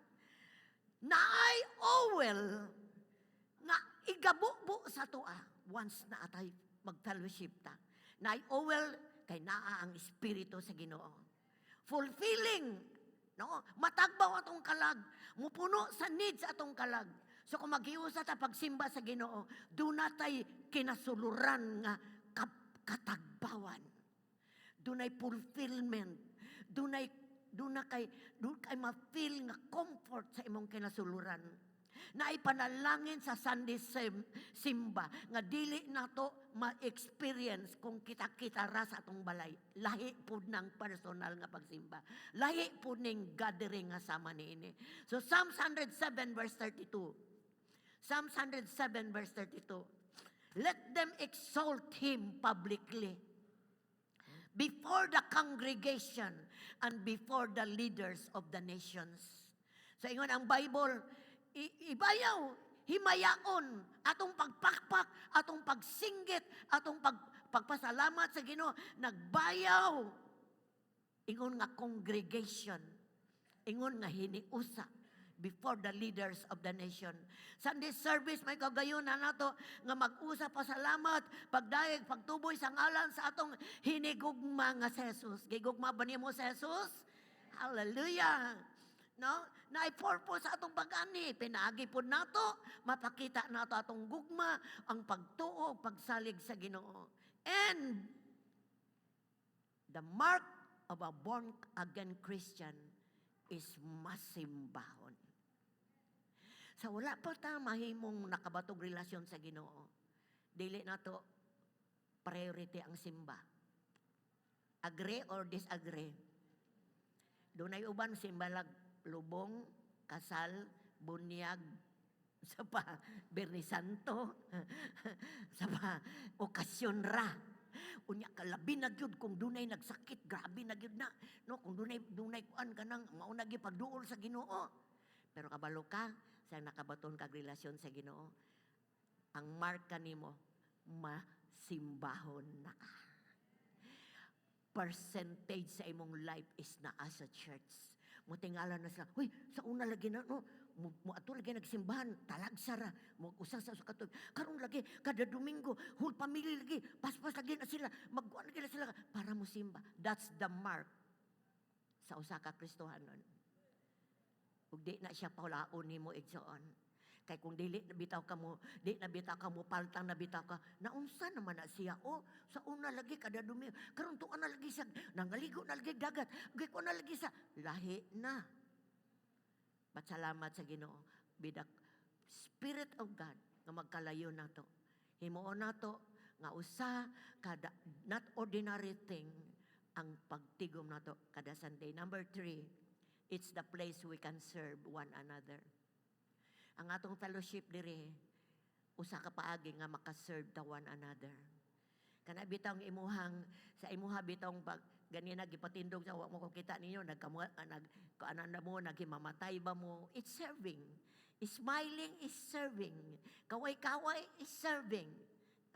Naay oil nga igabubo sa atoa once na atay mag-fellowship ta. Naay oil kay naa ang espiritu sa Ginoo. Fulfilling, no? Matagbaw atong kalag, mupuno sa needs atong kalag. So kung maghiusa ta pagsimba sa Ginoo, duna tay kinasuluran nga katagbawan. Dunay fulfillment. Dunay duna kay dun kay ma-feel nga comfort sa imong kinasuluran. Naay panalangin sa Sunday simba nga dili nato ma-experience kung kita-kita ra sa atong balay. Lahi pud ng personal nga pagsimba. Lahi pud ning gathering nga sama niini. So Psalms 107 verse 32. Psalms 107 verse 32. Let them exalt him publicly before the congregation and before the leaders of the nations. So ingon ang Bible, ibayaw, himayaon atong pagpakpak, atong pagsinggit, atong pagpasalamat sa Ginoo, nagbayaw. Ingon nga congregation, ingon nga hiniusa before the leaders of the nation. Sunday service, may kagayon na nato nga mag-usa pasalamat, pagdayeg, pagtuboy sa ngalan sa atong hinigugma nga si Jesus. Gigugma ba nimo si Jesus? Hallelujah! No? Naay purpose sa atong pag-ani. Pinaagi pod nato, mapakita nato atong gugma, ang pagtuo, pagsalig sa Ginoo. And the mark of a born again Christian is masimbahon. Sa wala pa ta mahimong nakabatog relasyon sa Ginoo, dili nato priority ang simba. Agree or disagree? Dunay uban simbalag lubong, kasal, bunyag, sa pa Biyernes Santo, sa pa okasyon ra. Unya kalabi na gyud kung dunay nagsakit, grabe na gyud na. No, kung dunay kuan kanang mao na gyud pagduol sa Ginoo. Pero kabalo ka sa nakabaton kag relasyon sa Ginoo, ang marka nimo masimbahon na ka. Percentage sa imong life is naa sa church. Mutingala na sila, "Uy, sa una lagi na, no, mo ato lagi nagsimbahan, talagsa ra, mo usa sa katuig. Karon lagi, kada Domingo, whole family lagi, paspas lagi na sila, magkuan lagi na sila, para mo simba." That's the mark sa usa ka Kristohanon. Ug di na siya paulaon nimo, igsoon. Kay kung dili na bitaw ka mo, di na bitaw ka mo, paltang na bitaw ka, naunsa naman na siya, oh, sa una lagi kada Domingo, karon tuan na lagi siya, nangaligo na lagi dagat, ko na lagi sa, lahi na. But salamat sa Ginoo, bidak Spirit of God nga magkalayo nato. Himuon nato nga usa kada not ordinary thing ang pagtigom nato kada Sunday. Number 3, it's the place we can serve one another. Ang atong fellowship diri, usa ka paagi nga makaserve ta one another. Kana bitawng imuhang sa imuha bitawng pag ganina gipatindog sa wa mo ko kita ninyo, nagkamu nag kuanan na mo, naghimamatay ba mo, it's serving. Smiling is serving. Kaway-kaway is serving.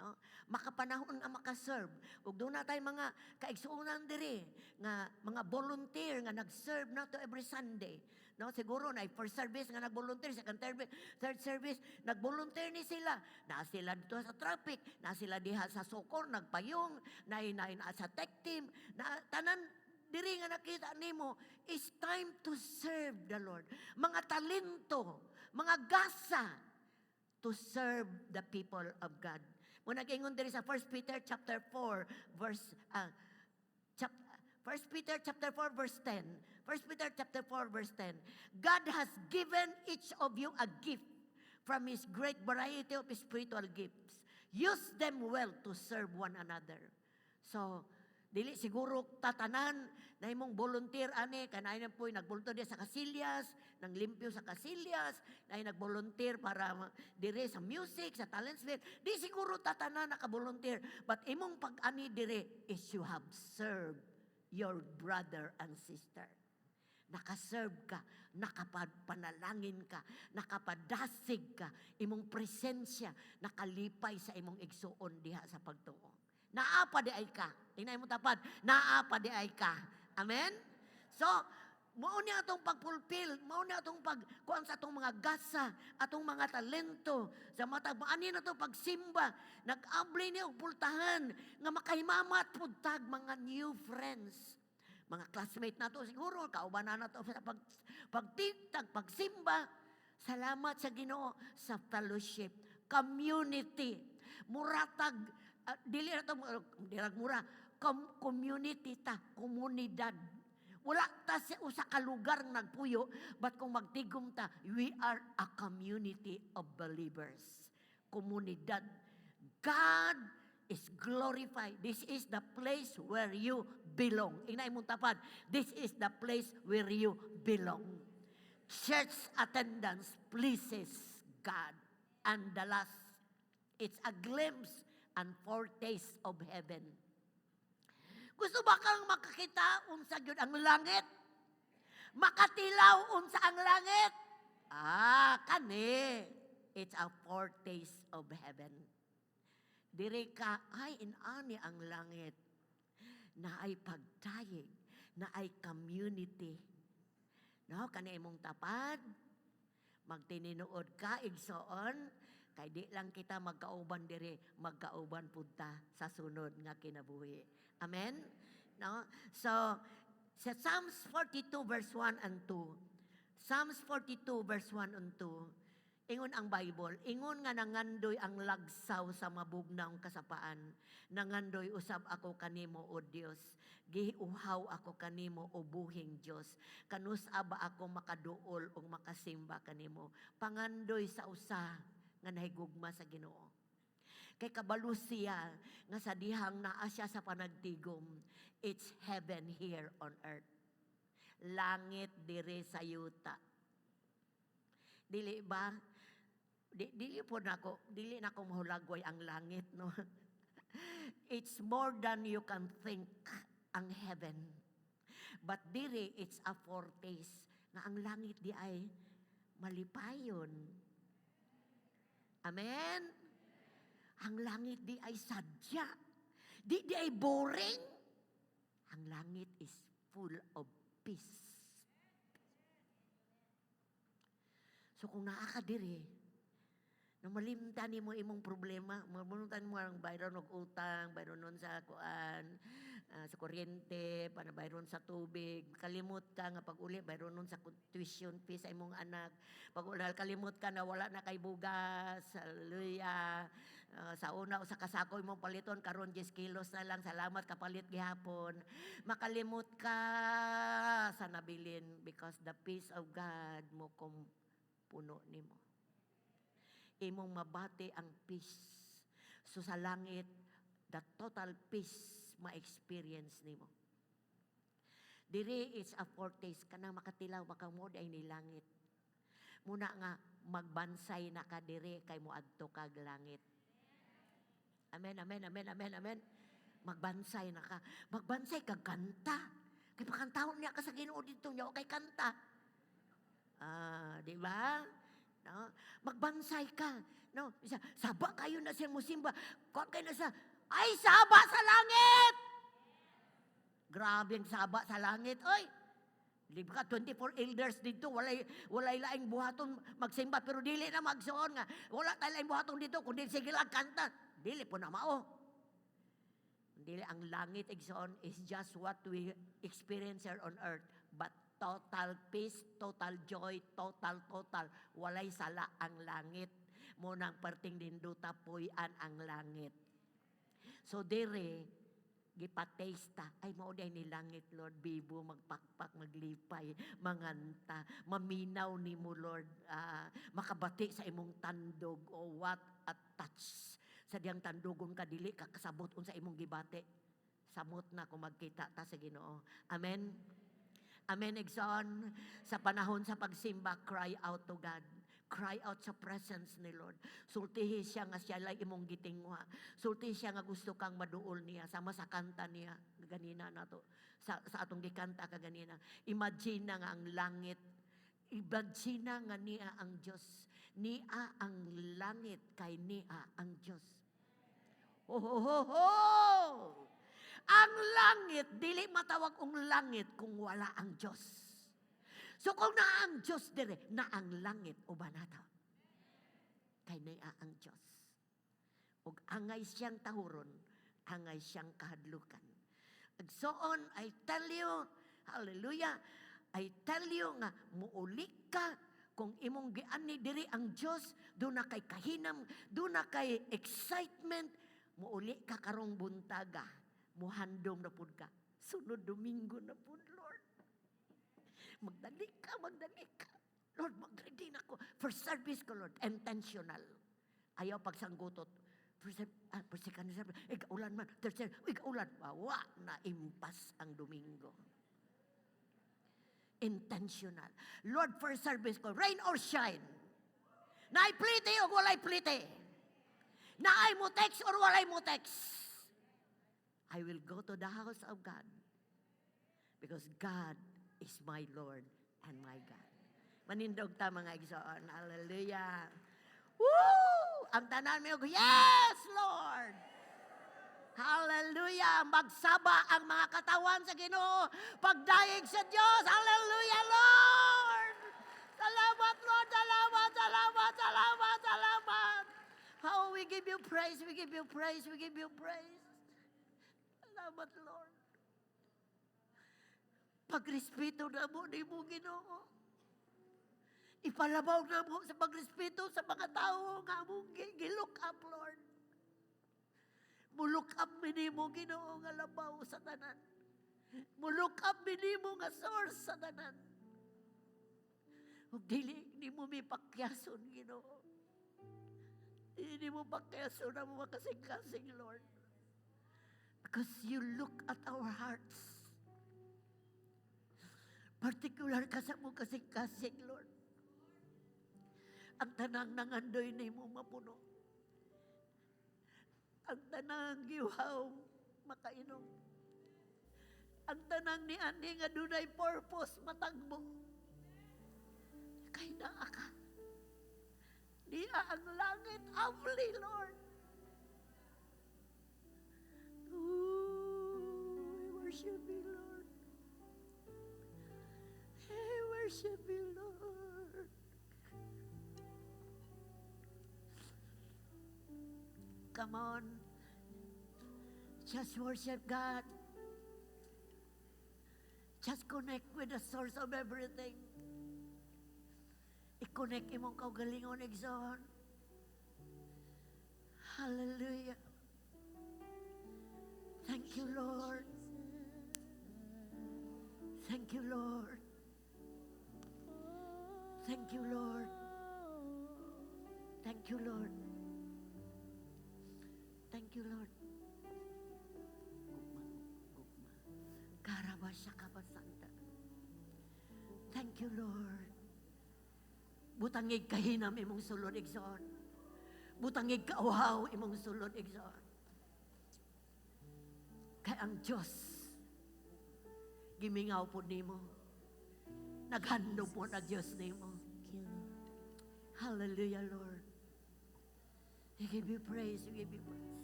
No? Makapanahon nga makaserve. Ug duna tay mga kaigsuonan diri nga mga volunteer nga nag-serve nato every Sunday. No, siguro na first service nga nag-volunteer, second service, third service, nag-volunteer ni sila. Na sila dito sa traffic, na sila diha sa sukor, nagpayong, na na, na sa tech team, na tanan diri nga nakita nimo, it's time to serve the Lord. Mga talento, mga gasa to serve the people of God. Mo nag-ingon diri sa 1 Peter chapter 4 verse 1 Peter chapter 4 verse 10. 1 Peter chapter 4 verse 10. "God has given each of you a gift from His great variety of spiritual gifts. Use them well to serve one another." So, dili siguro tatanan na imong volunteer ani kanay na po'y nag-volunteer sa Kasilyas, nang limpyo sa Kasilyas, na nag-volunteer para dire sa music, sa Talentsville. Di siguro tatanan naka-volunteer, but imong pag-ani dire is you have served your brother and sister. Nakaserve ka, nakapanalangin ka, nakapadasig ka, imong presensya nakalipay sa imong igsuon diha sa pagtuo. Naa pa diay ka. Tingnan mo tapad, naa pa diay ka. Amen? So, mao ni atong pagpulpil, mao ni atong pag kuan sa atong mga gasa, atong mga talento, sa matag ani na to pagsimba, nag-abli ni og pultahan nga makahimamat pud tag mga new friends. Mga classmate nato siguro, kauban na nato sa pagtigtag, pagsimba. Salamat sa Ginoo sa fellowship, community. Muratag, dili na to, dirag mura, community ta, komunidad. Wala ta sa usa ka lugar nga nagpuyo, but kung magtigom ta, we are a community of believers. Komunidad. God is glorified. This is the place where you belong. Inay mong tapad. This is the place where you belong. Church attendance pleases God. And the last, it's a glimpse and foretaste of heaven. Gusto ba kang makakita unsa gyud ang langit? Makatilaw unsa ang langit? Ah, kani. It's a foretaste of heaven. Diri ka, ay, inani ang langit. Naay pagtayeg, naay community. No, kani imong tapad, magtininuod ka, igsoon, kay di lang kita magkauban diri, magkauban pud ta sa sunod nga kinabuhi. Amen? No? So, sa Psalms 42 verse 1 and 2, Psalms 42 verse 1 and 2, ingon ang Bible, "Ingon nga nangandoy ang lagsaw sa mabugnawng kasapaan, nangandoy usab ako kanimo, O Dios. Giuhaw ako kanimo, O buhing Dios. Kanus-a ba ako makaduol ug makasimba kanimo?" Pangandoy sa usa nga nahigugma sa Ginoo. Kay kabalo siya nga sa dihang naa siya sa panagtigom, it's heaven here on earth. Langit dire sa yuta. Dili ba? Dili po nako, dili nako mahulagway ang langit, no. It's more than you can think ang heaven. But diri, it's a foretaste nga ang langit diay malipayon. Amen. Ang langit diay sadya. Di diay boring. Ang langit is full of peace. So kung naa ka diri, na malimtan nimo imong problema, malimtan mo ang bayron og utang, bayron nun sa kuan, sa kuryente, para bayron sa tubig, kalimot ka nga pag uli bayron nun sa tuition fee sa imong anak. Pag uli kalimot ka na wala na kay bugas, hallelujah. Sa una usa ka sako imong paliton, karon 10 kilos na lang, salamat kapalit gihapon. Makalimot ka sa nabilin because the peace of God mo kung puno nimo. Imong mabati ang peace. So sa langit, the total peace ma-experience nimo. Diri it's a foretaste kanang makatilaw baka mo ay ni langit. Muna nga magbansay na ka diri kay moadto kag langit. Amen, amen, amen, amen, amen. Magbansay na ka. Magbansay ka, kanta. Kay pakantahon niya ka sa Ginoo dito niya, okay kanta. Ah, di ba? No? Magbansay ka. No? Isa, saba kayo na siya musimba. Kuan kayo na siya. Ay, saba sa langit! Grabe ang saba sa langit. Oy! Di ba ka, 24 elders dito, walay laing buhaton magsimba, pero dili na magsuon nga. Wala tayo laing buhaton dito, kundi sige lang kanta. Dili po na mao. Dili ang langit, igsoon, is just what we experience here on earth. But total peace, total joy, total, total. Walay sala ang langit. Munang perting dinduta puy-an ang langit. So dire, gipataste ta. Ay, mao ni langit, Lord. Bibo, magpakpak, maglipay, manganta, maminaw nimo, Lord. Ah, makabati sa imong tandog. Oh, what a touch. Sa diyang tandugon ka, dili ka kasabot unsa imong gibati. Samot na kung magkita ta sa Ginoo. Amen. Amen, igsoon. Sa panahon sa pagsimba, cry out to God. Cry out sa presence ni Lord. Sultihi siya nga siya lay imong gitingwa. Sultihi siya nga gusto kang maduol niya. Sama sa kanta niya. Ganina na to. Sa atong gikanta kaganina. Imagine na nga ang langit. Imagine na nga niya ang Diyos. Niya ang langit kay niya ang Diyos. Ho, ho, ho, ho! Ang langit, dili matawag og langit kung wala ang Diyos. So kung naa ang Diyos dire, naa ang langit uban nato. Kay naa ang Diyos. Ug angay siyang tahuron, angay siyang kahadlukan. Igsoon, I tell you, hallelujah, I tell you nga, muuli ka kung imong giani diri ang Dios, duna kay kahinam, duna kay excitement, muuli ka karong buntaga, muhandom na pud ka. Sunod Domingo na pud, Lord. Magdali ka, magdali ka. Lord, mag-ready na ko. First service ko, Lord, intentional. Ayaw pagsanggutot. First, first, second service, eh, ulan man. Third service, eh, ulan. Wa na impas ang Domingo. Intentional. Lord, first service ko, rain or shine. Naay plite o walay plite. Naay mo text or walay mo text. I will go to the house of God because God is my Lord and my God. Manindog ta, mga igsoon. Hallelujah. Woo! Ang tanan mo, yes, Lord! Hallelujah! Magsaba ang mga katawan sa Ginoo. Pagdayeg sa Diyos. Hallelujah, Lord! Salamat, Lord! Salamat, salamat, salamat, salamat! How we give you praise, we give you praise, we give you praise. Salamat, Lord. Pagrespeto namo nimo, Ginoo. Ipalabaw namo sa pagrespeto sa mga tao nga among gi-look up, Lord. Mu-look up mi nimo, Ginoo, nga labaw sa tanan. Mu-look up mi nimo nga source sa tanan. Ug dili nimo mi pakyason, Ginoo. Dili mo pakyason ang mga kasing-kasing, Lord. Because you look at our hearts. Particular ka sa among kasing-kasing, Lord. Ang tanang nangandoy nimo mapuno. Ang tanang giuhaw makainom. Ang tanang ni ani nga dunay purpose matagbo. Kay naa ka. Niya ang langit, abli, Lord. Ooh, we worship you, Lord. We worship you, Lord. Come on. Just worship God. Just connect with the source of everything. I-connect imong kaugalingon, igsoon. Hallelujah. Thank you, Lord. Thank you, Lord. Thank you, Lord. Thank you, Lord. Thank you, Lord. Gugma, gugma. Karabasya kabasanta. Thank you, Lord. Butangig kahinam imong sulod, igsoon. Butangig kauhaw imong sulod, igsoon. Kay ang Diyos, gimingaw po nimo. Naghandom po ang Diyos nimo. Thank you, Lord. Hallelujah, Lord. We give you praise, we give you praise.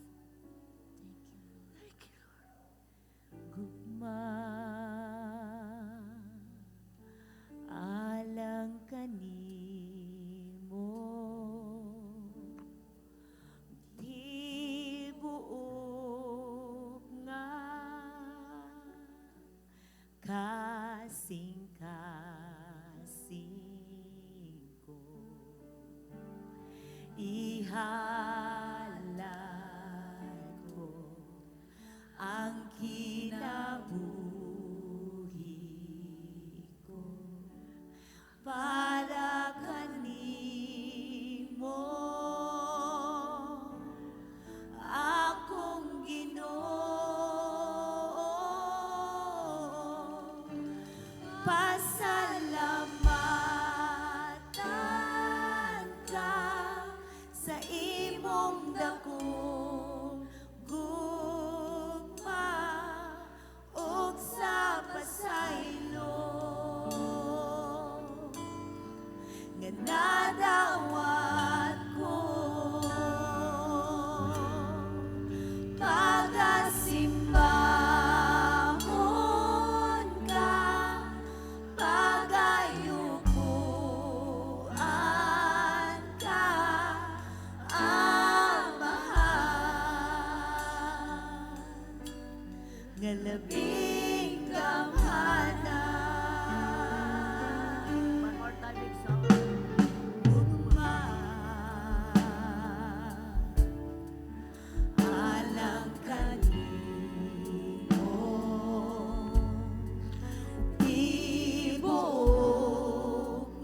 Thank you, Lord. Thank you, Lord. Gugma alang kanimo, tibuok nga kasing-kasing ko, ihalad ko ang kinabuhi ko para kanimo, akong Ginoo. Pasalamatan ka sa imong dakong gugma ug sa pasaylo nga nadawat ko. Pagasimbahon ka, pagayukuan ka, Amahan nga labing gamhanan. One more time, big song. Gugma alang kanimo, tibuok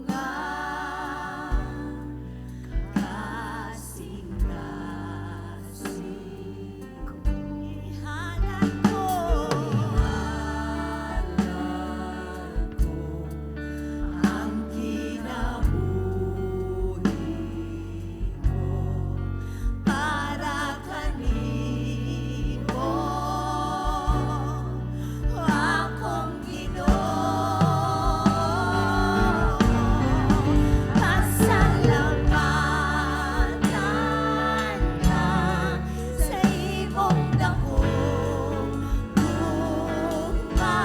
nga kasing-kasing, ihalad ko, ihalad ko ang kinabuhi ko para kanimo, akong Ginoo. Pasalamatan ka sa imong dakong gugma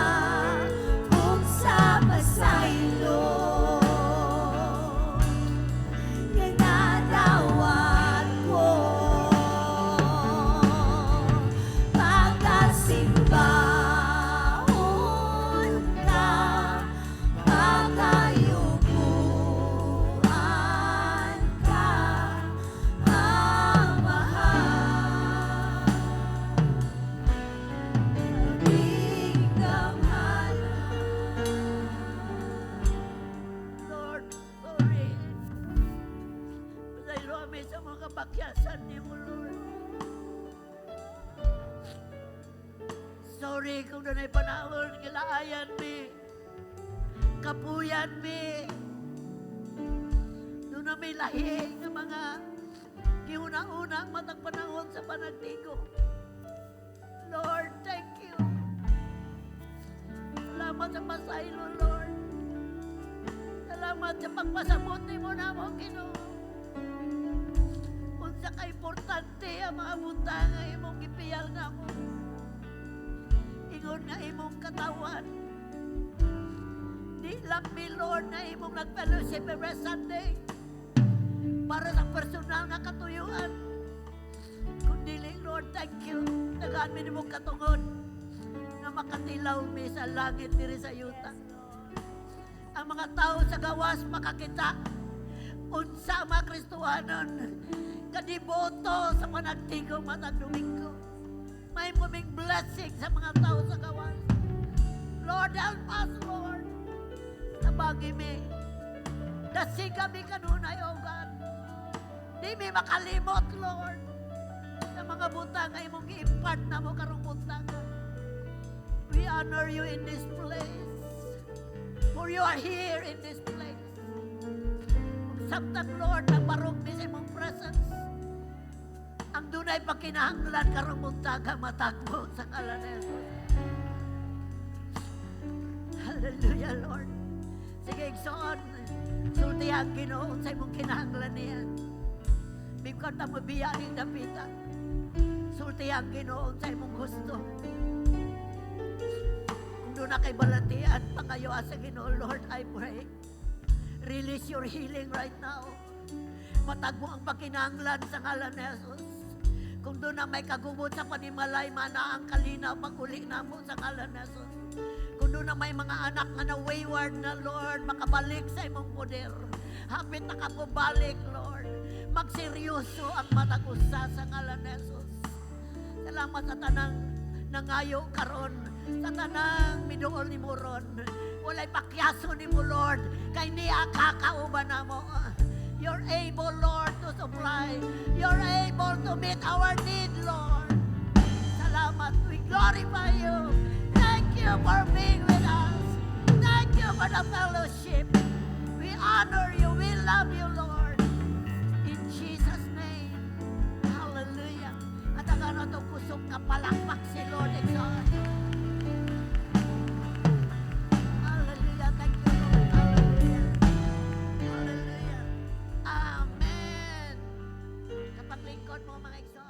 ug sa pasaylo nga nadawat ko. Pagasimbahon ka, pagayukuan ka, Amahan labing gamhanan. Lord, sorry. Pasaylo kami sa mga kapakyasan nimo, Lord. Sorry kung dunay panahon, gilaayan mi. Kapuyan mi. Duna may lahi nga mga gihuna-una ang matag panahon sa panagtigo. Lord, thank you. Salamat sa pasaylo, Lord. Salamat sa pagpasabot nimo namo, Ginoo. Unsa ka importante ang mga butang nga imong gipiyal namo. Ingon nga imong katawan. Di lang mi, Lord, na imong nag-fellowship every Sunday para sa personal nga katuyuan. Kundi, Lord, thank you. Tagaan mi nimong katungod nga makatilaw mi sa langit diri sa yuta. Ang mga tao sa gawas makakita unsa ang mga Kristohanon kadiboto sa panagtigo matag Domingo. May muming blessing sa mga tao sa gawas. Lord, help us, Lord. Tabagi mi. Dasig kami kanunay, O God. Di mi makalimot, Lord, sa mga butang nga imong gi-impart namo karong buntag. We honor you in this place. For you are here in this place. Ug samtang, Lord, nagbarog mi sa imong presence, ang dunay pakinahanglan karong buntaga, matagbo sa ngalan ni Jesus. Hallelujah, Lord. Sige, igsoon. Sulti ang Ginoo sa imong kinahanglan niya. Bigkot na mo biya ning dapita. Sulti ang Ginoo sa imong gusto. Kung duna kay balatian, pangayo sa Ginoo, Lord, I pray. Release your healing right now. Matag mo ang pakinahanglan sa ngalan ni Jesus. Kung duna may kagubot sa panimalay, mana ang kalinaw, pag-uli namo sa ngalan ni Jesus. Kung duna may mga anak nga na wayward na, Lord, makabalik sa imong poder. Hapit na ka balik, Lord. Magseryoso ang matag usa sa ngalan ni Jesus. Salamat sa tanang nangayo karon, sa tanang miduol nimo ron. Walay pakyaso nimo, Lord, kay niya kakauban namo. You're able, Lord, to supply. You're able to meet our need, Lord. Salamat. We glorify you. Thank you for being with us. Thank you for the fellowship. We honor you. We love you, Lord. In Jesus' name. Hallelujah. At ang ano itong kusog nga palakpak si Lord, igsoon. Hallelujah. Thank you, Lord. Hallelujah. Hallelujah. Amen. Kapaglingkod mo, mga igsoon.